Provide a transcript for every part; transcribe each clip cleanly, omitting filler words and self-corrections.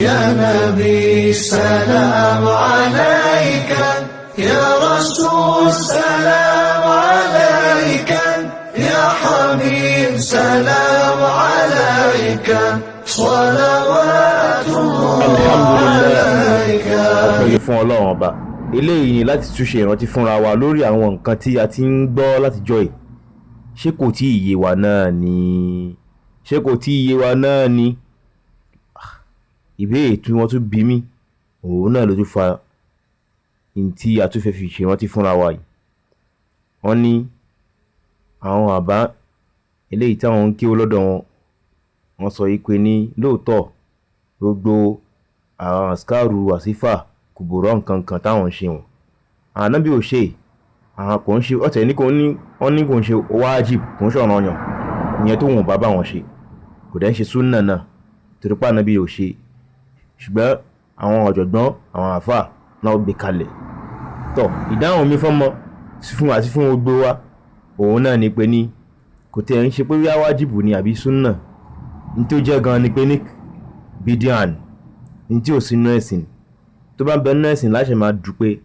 يا نبي سلام عليك، يا رسول سلام عليك، يا حبيب سلام عليك، صلوات الله عليك. Ọpẹ́ fún Ọlọ́run Ọba. Eléyìí ni láti túnṣe ìrántí fúnra wa lórí àwọn nǹkan tí a ti ń gbọ́ látijọ́ yìí. Ṣé kò tí ì yé wa náà ni? Ṣé kò tí ì yé wa náà ni? Ìbéèrè tí wọ́n tún bí mi, òun náà ló tún fa n tí a tún fẹ́ fi ṣèrántí fúnra wa yìí. Wọ́n ní àwọn àbá eléyìí tí àwọn ń kéwú lọ́dọ̀ wọn, wọ́n sọ wípé ní lóòótọ́ gbogbo àwọn àsìkárù wàsífà kùbùrọ̀ nǹkan kan táwọn ń ṣe wọn. Ànábì ò ṣe, àwọn kò ń ṣe, ọ̀tẹ̀ ní kò ní, wọ́n ní kò ń ṣe wájib, kò ń ṣọ̀ranyàn, ìyẹn tó wọn ò bá bá wọn ṣe. Kò dẹ̀ ń ṣe súnà náà, torí pé Ànábì ò ṣe. Ṣùgbọ́n àwọn ọ̀jọ̀gbọ́n, àwọn àfáà náà gbé kalẹ̀. Tọ̀, ìdáhùn mi fọ́mọ fún àti fún gbogbo wa, òun náà ni pé ní kò tiẹ̀ ń ṣe pé bóyá wájìbù ni àbí súnà. N tó jẹ́ gan ni pé ní bídíàn, n tí ò sí nínú ẹ̀sìn. Tó bá ń bẹ nínú ẹ̀sìn láṣẹ máa dù pé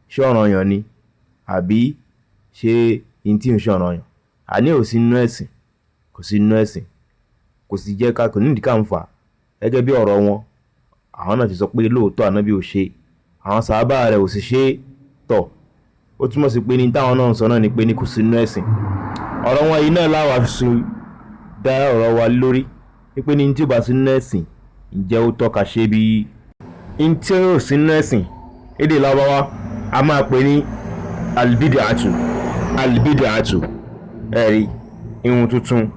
ṣé ọ̀ranyàn ni àbí ṣé n tí ò ń ṣe ọ̀ranyàn. Àní ò sí nínú ẹ̀sìn, kò sí nínú ẹ̀sìn, kò sì jẹ́ ká, kò nídìí ká ń fà. Gẹ́gẹ́ bí ọ̀rọ̀ wọn, àwọn náà ti sọ pé lóòótọ́ Ànábì ò ṣe, àwọn sàhábà rẹ̀ ò sì ṣe. Tọ̀, ó túmọ̀ sí pé ní táwọn náà ń sọ náà ni pé ní kò sí nínú ẹ̀sìn. Ọ̀rọ̀ wọn yìí náà láwa fi sun dá ọ̀rọ̀ wa lórí wípé ní tí ó bá sí nínú ẹ̀sìn, ǹjẹ́ ó tọ́ka ṣe bí? N tí ó sí nínú ẹ̀sìn, èdè Lárúbáwá a máa pè ní albid'atu, albid'atu, ẹ̀rí ihun tuntun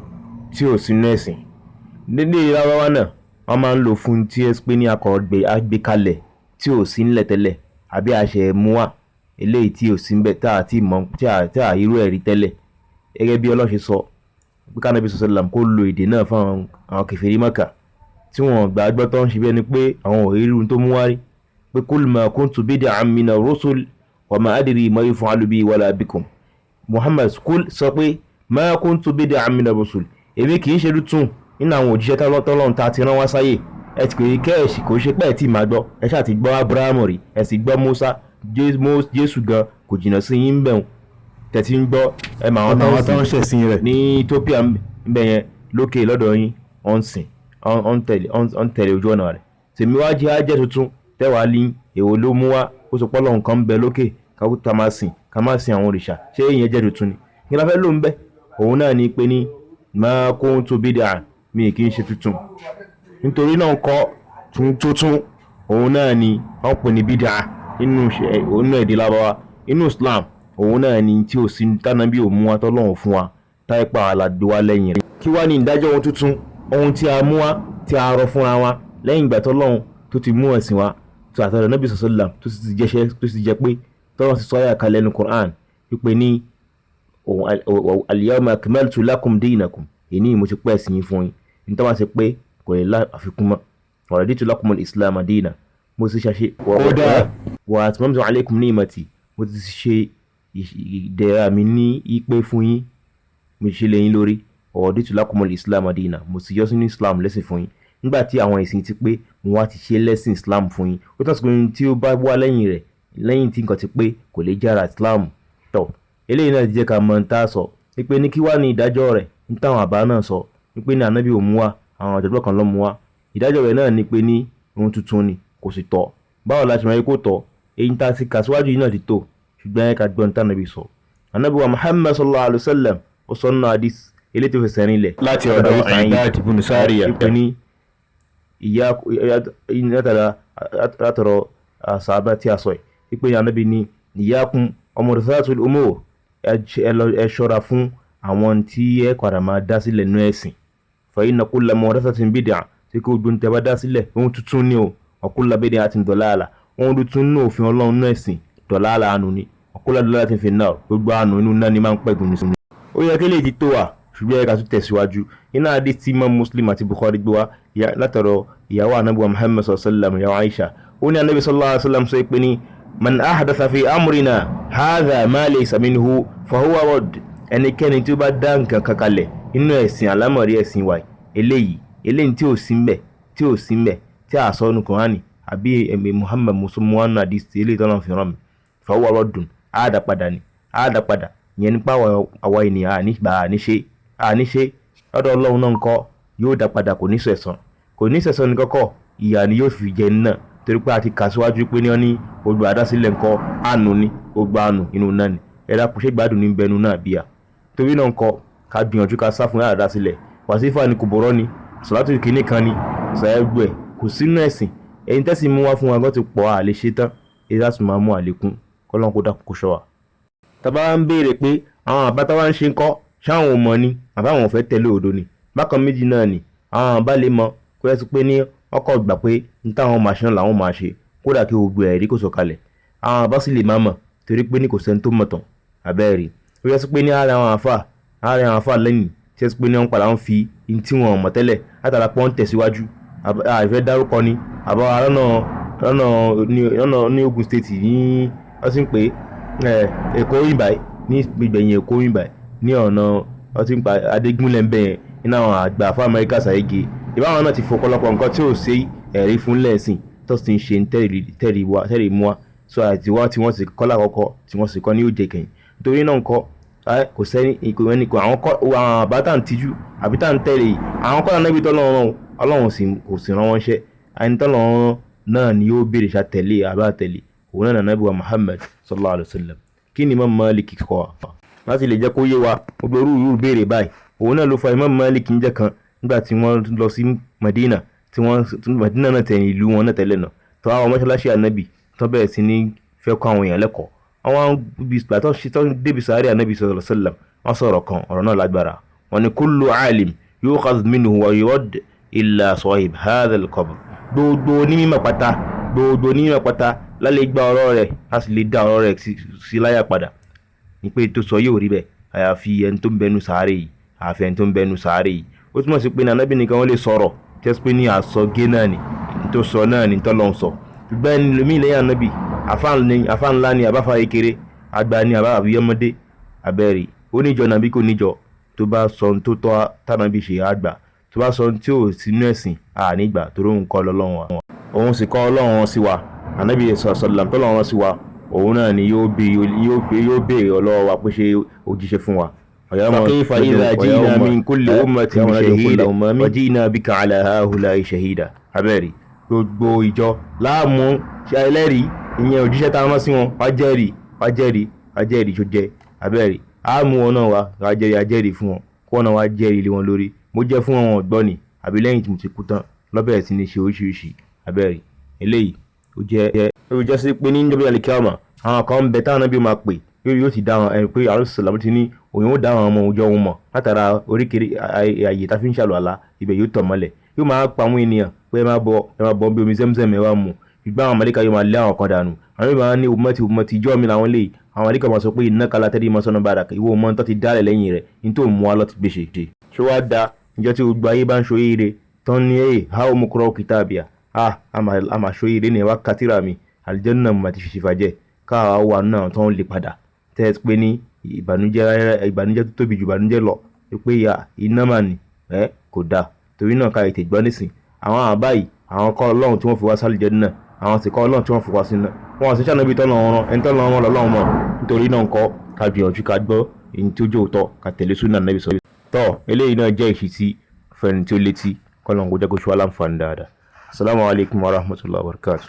tí ò sí nínú ẹ̀sìn. Lédè Lárúbáwá náà wọ́n máa ń lò fún tí ẹ pé ní akọ̀gbé àgbékalẹ̀ tí ò sí nílẹ̀ tẹ́lẹ̀ àbí àṣẹ mú wá eléyìí tí ò sí níbẹ̀ tá a ti mọ̀, tí a irú ẹ̀ rí tẹ́lẹ̀. Gẹ́gẹ́ bí Ọlọ́run ṣe sọ pé ká Ànábì sallam kó lo èdè náà fún àwọn kèfèrí Mákà tí wọ́n gbà gbọ́ tó ń ṣe bí ẹni pé àwọn ò rí irú tó mú wá rí. Pé kul ma kuntu bid'an mina rusul wa ma adri ma yuf'alu bi wala bikum. Muhammad kul sọ pé ma kuntu bid'an mina rusul, èmi kì í ṣe tuntun nínú àwọn òjíṣẹ́ tọ́lọ́run ta ti rán wá sáyé. Ẹ ti pè é kẹ́ẹ̀sì kò ṣe pé ẹ ti máa gbọ́, ẹ ṣáà ti gbọ́ Abrahamu rí, ẹ sì gbọ́ Musa, Jésù gan kò jìnnà sí yín bẹ̀rùn tẹ̀tí ń gbọ́, ẹ mà àwọn tó ń ṣẹ̀sìn rẹ̀ ní Ethiopia ń bẹ̀ yẹn lókè lọ́dọ̀ yín, wọ́n ń sìn, wọ́n ń tẹ̀lé ojú ọ̀nà rẹ̀. Tèmi wá jẹ́ ajẹ́ tuntun tẹ́wàá ní èwo ló mú wá ó sọ pé Ọlọ́run kan ń bẹ lókè ká máa sìn, ká máa sin àwọn òrìṣà, ṣé ìyẹn jẹ́ tuntun ni? Kí la fẹ́ lò ń bẹ́? Òun náà ni pé ní ma kuntu bid'a, mi kì í ṣe tuntun. Nítorí náà kọ́ tuntun, òun náà ni wọ́n pè ní bid'a nínú èdè Lárúbáwá. Inú Islam, òun náà ni tí ò sí tánàbí ò mú wa tọ́lọ́run fún wa táìpà aládùn wa lẹ́yìn rẹ̀. Kí wá ní ìdájọ́ ohun tuntun, ohun tí a mú wá tí a rọ fúnra wa lẹ́yìn ìgbà tọ́lọ́run tó ti mú ẹ̀sìn wa tó àtàrà Nábì sallam tó sì ti jẹ́ṣẹ́ tó sì jẹ́ pé tọ́lọ́run ti sọ àyà kalẹ̀ nínú Qur'an wípé ní al-yawma akmaltu lakum dinakum, èní mo ti pẹ́ ẹ̀sìn yín fún yín, ní tó bá ti pé kò lè lá àfikún mọ́, wa raditu lakumul islam dina, mo sì ṣàṣe kódà wa atmamtu alaykum ni'mati, mo ti ṣe ìdẹ̀ra mi ní ìpè fún yín, mo ṣe lé yín lórí, wa raditu lakumul islam dina, mo sì yọ sínú islam lẹ́sìn fún yín. Nígbà tí àwọn ìsìn ti pé, mo wá ti ṣe lẹ́sìn islam fún yín. Ó tọ́ sí pé tí ó bá wá lẹ́yìn rẹ̀, lẹ́yìn tí nǹkan ti pé, kò lè jára islam. Tọ̀, eléyìí náà ti jẹ́ ká mọ̀ ń tá a sọ wípé ní kí wá ní ìdájọ́ rẹ̀ ní táwọn àbá náà sọ wípé ní Ànábì ò mú wá, àwọn ọ̀jọ̀gbọ́n kan ló mú wá. Ìdájọ́ rẹ̀ náà ni pé ní ohun tuntun ni, kò sì tọ́. Báwo la ṣe máa yẹ kó tọ́? Èyí tá a ti kà síwájú yìí náà ti tó, ṣùgbọ́n ẹ ká gbọ́ ní tànàbí sọ. Ànábì wa Muhammad sallallahu alayhi wa sallam ó sọ nínú hadith eléyìí tó fẹsẹ̀ rinlẹ̀ láti ọ̀dọ̀ Ibad ibn Sariya wípé ní ìyá látọ̀rọ̀ sàhábà tí a sọ yìí wípé ní Ànábì ní iyyakum wa muhdathatil umur, ẹ ṣọ́ra fún àwọn tí ẹ padà máa dá sílẹ̀ nínú ẹ̀sìn. Fa inna kulla muhdathatin bid'ah, tí kò gbóhùn tẹ́ bá dá sílẹ̀ ohun tuntun ni o, wa kulla bid'atin dalalah, ohun tuntun nínú òfin Ọlọ́run nínú ẹ̀sìn dalalah àánú ni, wa kulla dalalatin fin nar, gbogbo àánú inú náà ni máa ń pẹ̀gùn ní sinmi. Ó yẹ kí lè ti tó wa, ṣùgbọ́n ẹ ká tún tẹ̀síwájú. Iná hadith tí Imam Muslim àti Bukhari gbé wá látọ̀rọ̀ ìyàwó Ànábì wa Muhammad sallallahu alaihi wasallam, ìyàwó Aisha. Ó ní Ànábì sallallahu alaihi wasallam sọ pé ní man ahdatha fi amrina hadha ma laysa minhu fahuwa radd. Ẹnikẹ́ni tí ó bá dá nǹkan kan kalẹ̀ nínú ẹ̀sìn àlámọ̀rí ẹ̀sìn wa eléyìí, eléyìí tí ò sí ńbẹ̀, tí ò sí ńbẹ̀, Tí a sọ nu Kùránì àbí ẹ̀mí Muhammad musulman hadith eléyìí tọ́lọ́run fi rán mi, fahuwa raddun, á dá padà ni, á dá padà. Ìyẹn nípa àwa ènìyàn ànígbà àníṣe lọ́dọ̀ Ọlọ́run náà ńkọ́, yóò dá padà, kò ní sẹ̀san, kò ní sẹ̀san ní kọ́kọ́, ìyà ni yóò fi jẹ náà, torí pé a ti kà síwájú pé ní wọ́n ní gbogbo àdásílẹ̀ ńkọ́ àánú ni, gbogbo àánú inú náà ni. Ẹ̀dá kò ṣe gbádùn ní bẹnu náà bíyà. Torí náà ńkọ́, ká gbìyànjú ká sá fún àdásílẹ̀. Wàsífà ni, kòbọ̀rọ̀ ni, sọ̀látù kìíní kan ni, sàẹ́gbẹ̀ kò sínú ẹ̀sìn. Ẹ̀yin tẹ́sí mú wá fún wa gan ti pọ̀, à lè ṣe tán, èyí láti máa mú àlékún. Kọ́lọ́n kó dákun kó ṣọ́ wa. Tàbá ń béèrè pé àwọn àbá táwa ń ṣe ń kọ́, ṣáwọn ò mọ̀ ni àbáwọn ò fẹ́ tẹ̀lé òdo ni? Bákan méjì náà ni àwọn àbá lè mọ kó yẹ sí pé ní ọkọ̀ gbà pé ní táwọn máa ṣe náà làwọn máa ṣe, kódà kí gbogbo ẹ̀rí kò sọ̀kalẹ̀. Àwọn àbá sì lè má mọ̀, torí pé ní kò sẹ́ni tó mọ̀ tán àbẹ́ẹ̀rí. Ó yẹ sí pé ní ara àwọn àfà, ara àwọn àfà lẹ́yìn tí yẹ sí pé ní wọ́n padà ń fi ní tí wọn mọ̀ tẹ́lẹ̀ látara pé wọ́n ń tẹ̀síwájú. Àìfẹ́ dárúkọ ni àbá lọ́nà ní Ogun State ní wọ́n sì ń pè Èkó ìbàyí, ní ìgbẹ̀yìn Èkó ìbàyí, ní ọ̀nà wọ́n ti ń pa Adégúnlẹ̀ ń bẹ̀ yẹn, nínú àwọn àgbà fún Amẹ́ríkà ṣàyẹ̀gẹ̀. Ìbáwọn náà ti fọ̀pọ̀lọpọ̀ nǹkan tí ò sí ẹ̀rí fún lẹ́sìn tó sì ń ṣe tẹ́rì mú wa so àti wá tí wọ́n sì kọ́ lákọ̀ọ́kọ́ tí wọ́n sì kọ́ ní òjè kẹ̀yìn. Nítorí náà ńkọ́, kò sẹ́ni ẹnì kan àwọn kọ́ àwọn àbá tá à ń tijú àbí tá à ń tẹ̀lé yìí, àwọn kọ́ lànà ibi tọ́lọ́run Ọlọ́run kò sì rán wọn ṣẹ́. Ẹni tọ́lọ́run náà ni yóò béèrè ṣá tẹ̀lé àbá tẹ̀lé òun náà nàbí wa Muhammad sallallahu alayhi wa sallam. Kí ni Imam Malik kọ́ wa láti lè jẹ́ kó yé wa gbogbo irú béèrè báyìí? Òun náà ló fa Imam Malik ń jẹ́ kan nígbà tí wọ́n lọ sí Madina, tí wọ́n Madina náà tẹ̀yìn ìlú wọn náà tẹ́lẹ̀ náà, tó àwọn mọ́ṣáláṣí ànábì tó bẹ̀rẹ̀ sí ní fẹ́ kọ́ àwọn èèyàn lẹ́kọ̀ọ́. Àwọn ibi ìgbà tó ṣe tó débi sàárè ànábì sallallahu alaihi wasallam, wọ́n sọ̀rọ̀ kan, ọ̀rọ̀ náà lágbára. Wọ́n ní kullu alim yukhadh minhu wa yurad illa sahib hadha al-qabr. Gbogbo onímọ̀ pátá, gbogbo onímọ̀ pátá lálẹ́ gba ọ̀rọ̀ rẹ̀, a sì lè dá ọ̀rọ̀ rẹ̀ sí láyà padà ní pé tó sọ yóò rí bẹ́ẹ̀, àyàfi ẹni tó ń bẹnu sàárè yìí, àyàfi ẹni tó ń bẹnu sàárè yìí. Ó túmọ̀ sí pé ní ànábì nìkan wọ́n lè sọ̀rọ̀ tẹ́sí pé ní àsọgé náà ni tó sọ náà ni tọ́lọ́ ń sọ. Ṣùgbọ́n ẹni lómi lẹ́yìn ànábì, àfa ńlá ni, àbáfa kékeré, àgbà ni, àbá àbíyọ́mọdé, abẹ́rẹ́ ó níjọ nàbí kò níjọ, tó bá sọ ohun tó tọ́ tànàbí ṣe àgbà, tó bá sọ ohun tí ò sínú ẹ̀sìn ànígbà, torí òun kọ́ lọ́lọ́run wa, òun sì kọ́ Ọlọ́run sí wa. Ànábì sọ̀sọ̀làm tọ́lọ́run sí wa, òun náà ni yóò béèrè ọlọ́wọ́ wa pé ṣé ó jíṣẹ́ fún wa. فكيف إذا جئنا من كل أمة بشهيد وجئنا بك على هؤلاء شهيدا. Abẹ́rẹ́ gbogbo ìjọ láàmú ẹlẹ́rìí, ìyẹn òjíṣẹ́ tá a rán sí wọn, wá jẹ́rìí, wá jẹ́rìí, wá jẹ́rìí tó jẹ́. Abẹ́rẹ́ á mú wọn náà wá, wá jẹ́rìí, á jẹ́rìí fún wọn, kó wọn náà wá jẹ́rìí lé wọn lórí. Mo jẹ́ fún wọn ọ̀gbọ́n ni àbí lẹ́yìn tí mo ti kú tán lọ́bẹ̀rẹ̀ sí ní ṣe oríṣiríṣi. Abẹ́rẹ́ eléyìí ó jẹ́ ó jẹ́ sí pé ní níjọba alikiyama àwọn kan ń bẹ táwọn náà bí máa pè yóò ti dá wọn ẹni pé àrùn sàlámù ti ní òun ó dá àwọn ọmọ òjò òun mọ̀ látara oríkèrè ààyè tá a fi ń ṣàlù àlá, ibẹ̀ yóò tọ̀ mọ́lẹ̀, yóò máa pa àwọn ènìyàn pé ẹ máa bọ̀, ẹ máa bọ̀ bí omi zẹ́mzẹ́m ẹ wá mu. Ìgbà àwọn màlàíkà yóò máa lé àwọn kan dànù, àwọn yóò máa ní ummati ummati, ìjọ mi làwọn lè. Àwọn màlàíkà máa sọ pé innaka la tadri ma sanu ba'dak, ìwọ mọ́ tó ti dálẹ̀ lẹ́yìn rẹ̀ ní tó mú wa lọ ti gbèsè. Ṣé wàá da ìjọ tí gbogbo ayé bá ń ṣoríire tán ní ẹ̀ ha ó mú kúrọ́ kìtàbíà, a máa ṣoríire ní ẹ wá kátìrà mi àlùjánnà mà ti ṣèfàjẹ́ káwa wà náà tán lè padà tẹ́ ẹ pé ní ìbànújẹ́, ìbànújẹ́ tó tóbi jù ìbànújẹ́ lọ pé ya iná mà ní ẹ kò dáa. Torí náà ká ètè gbọ́ nísìn àwọn àbá yìí, àwọn kọ́ Ọlọ́run tí wọ́n fi wá sálùjánnà, àwọn sì kọ́ Ọlọ́run tí wọ́n fi wá sínú wọn sì ṣànàbí tọ́lọ́ wọn ẹni tọ́lọ́ wọn lọ́lọ́run mọ̀. Nítorí náà ńkọ́, ká gbìyànjú ká gbọ́ èyí tó jẹ́ òótọ́, ká tẹ̀lé súnà Nábì sọ. Tọ́ eléyìí náà jẹ́ ìṣítí fẹ́ni tí ó létí, kọ́lọ́n kó jẹ́ kó ṣe wá láǹfààní dáadáa. Assalamu alaikum warahmatullahi wabarakatuh.